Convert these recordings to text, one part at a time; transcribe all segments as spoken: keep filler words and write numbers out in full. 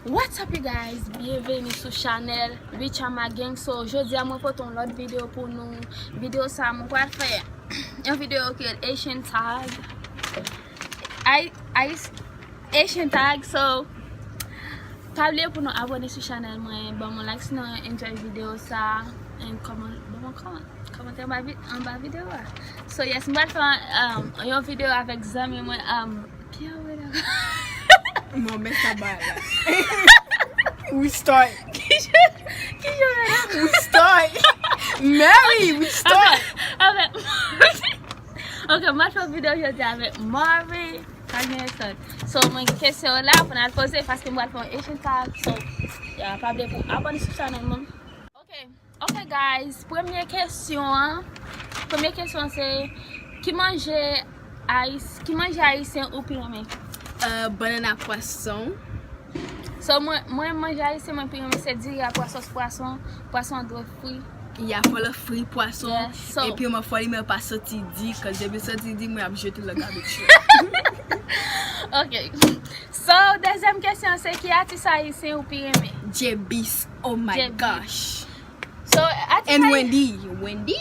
What's up, you guys? Byenveni sou chanèl Richama Gang. So, jodi a mwen pote yon lòt videyo pou nou. Videyo sa a mwen pral fè yon videyo ki rele Haitian Tag. Ay, ay, Haitian Tag. So, pa bliye pou nou abòne sou chanèl mwen, ban mwen like si nou enjoy videyo sa a, and kòman, ban mwen kòman, kòmantè anba vi-, anba videyo a. So, yes, mwen pral fè, um, yon videyo avèk zanmi mwen, um, Pierre Weda. Mwen, men sa bay la. We start. Ki jan, ki jan Weda? We start. Mary, we start. Avèk, avèk, ok, mwen fè videyo jodi avèk Mary. Pa gen sòt. So, mwen gen kesyon la pou n al poze paske mwen al fè yon Haitian Tag. So, ya, pa bliye pou abòne sou chanèl mwen. Ok, ok, guys, premye kesyon an, premye kesyon an se, ki manje ayis-, ki manje ayisyen ou pi renmen? Euh, bannann ak pwason. So, mwen, mwen manje ayisyen, mwen pi renmen se diri a pwason, pwason, pwason an dwe fri. Ya, fò l fri pwason. Yeah, so, epi mwen fò li mwen pa santi di, 'cause depi l santi di, mwen ap jete l nan garbage. Ok. So, dezyèm kesyon se ki atis ayisyen ou pi renmen? J B. Oh my gosh. So, atis and Wendy. Wendy.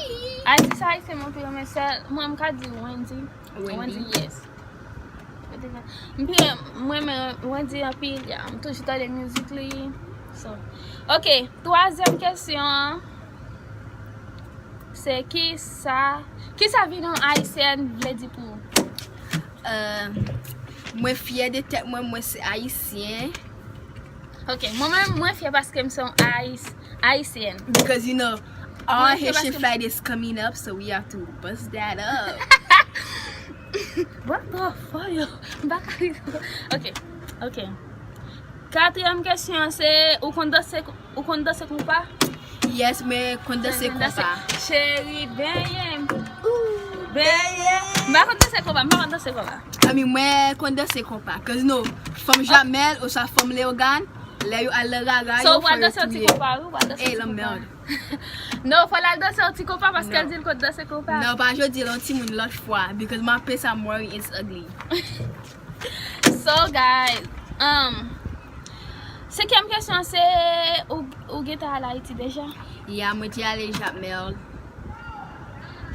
Atis ayisyen mwen pi renmen se, mwen m ka di Wendy. Wendy. Wendy, yes. M pi, mwen renmen Wendy anpil, ya. M toujou tande mizik li. So, ok, twazyèm kesyon an, se kisa, kisa vin yon ayisyèn vle di pou ou? Euh, mwen fyè de tèt mwen, mwen se ayisyen. Ok, mwen menm, mwen fyè paske m se yon ayis-, ayisyèn. Because, you know, our Haitian flag is coming up, so we have to bust that up. What the fuck, yo? M pa ka ri. Ok, ok. Katriyèm kesyon an se, ou konn danse, ou konn danse konpa? Yes, mwen konn danse konpa. Cheri, benyen m. Ou, benyen. M pa konn danse konpa, m pa konn danse konpa. I mean, mwen konn danse konpa. 'Cause, you know, fanm Jamèl oswa fanm Leyogàn, lè yo al nan rara, yo fò yo touye. So, w pral danse yon ti konpa, wi, w pral danse yon ti konpa. Ey, lanmèd. Non, fò l al danse yon ti konpa paske l di l konn danse konpa. Non, pa jodi, l yon timoun lòt fwa, because m ap peye sa Maury is ugly. So, guys, um, senkyèm kesyon se, ou, ou gentan al Ayiti deja? Ya, mwen te ale Jakmèl.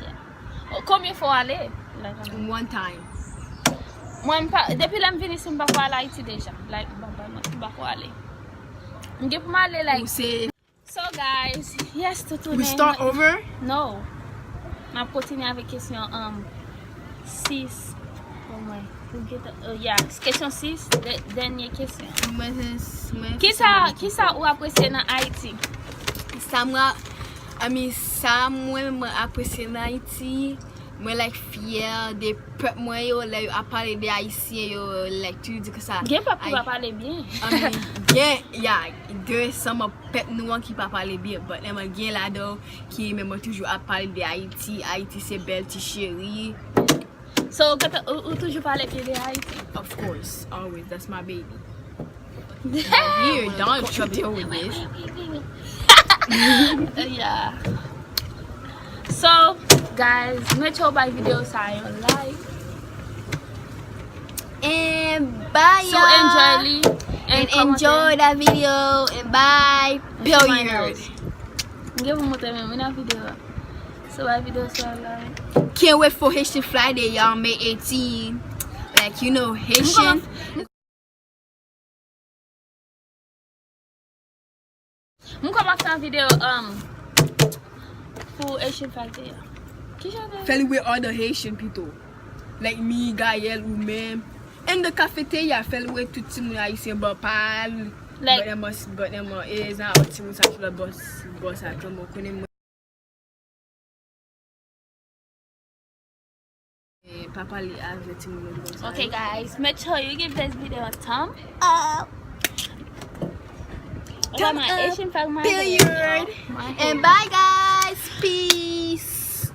Yeah. Konbyen fwa w ale? Like, um, one time. Mwen, m pa, depi lè m vin isit, m pako al Ayiti deja. Like, m pa, m pa, m pako ale. M gen pou m ale, like, ou se So, guys, yes, toutounè. We start over? No. M ap kontinye avèk kesyon, um, sis. Pou mwen. Pou geta, uh, yeah. Kesyon sis, dè-, dènye kesyon. Mwen, mwen, kisa, kisa ou apresye nan Ayiti? Sa mwen, I mean, sa mwen, mwen apresye nan Ayiti, mwen, like, fyè de pèp mwen yo, lè yo ap pale de Ayisyen yo, like, toujou di konsa. Gen pèp ki pa pale byen. I mean, gen, yeah, gen sèlman pèp nou an ki pa pale byen, but, um, gen ladan yo ki menm toujou ap pale de Ayiti, Ayiti se bèl ti cheri. So, ou, ou, ou toujou pale byen de Ayiti? Of course, always, that's my baby. Here, Donald Trump here with this. Yeah. So, guys, make sure bay videyo sa yon like. And bye, y'all. So, enjoy li. And enjoy that video. And bye. Period. M gen pou montre menm, wi, nan videyo a. So, bay videyo sa yon like. Can't wait for Haitian Friday, y'all, May eighteen. Like, you know, Haitian. M kwè m ap fè yon videyo, um, pou Haitian Friday a. Kijan de? Fè l with other Haitian pito. Like me, Gaël, ou menm. And the cafeteria, fè l with tout timoun ayisyen bò pa l. Like, but, um, but, um, e zan, timoun sa ki lòt bò, bò sa, kòman ou konnen mwen. Eh, pa pale avè timoun yo konsa. Okay, guys, make sure you give this video a thumb up. Thumb up, period. And bye, guys. Peace.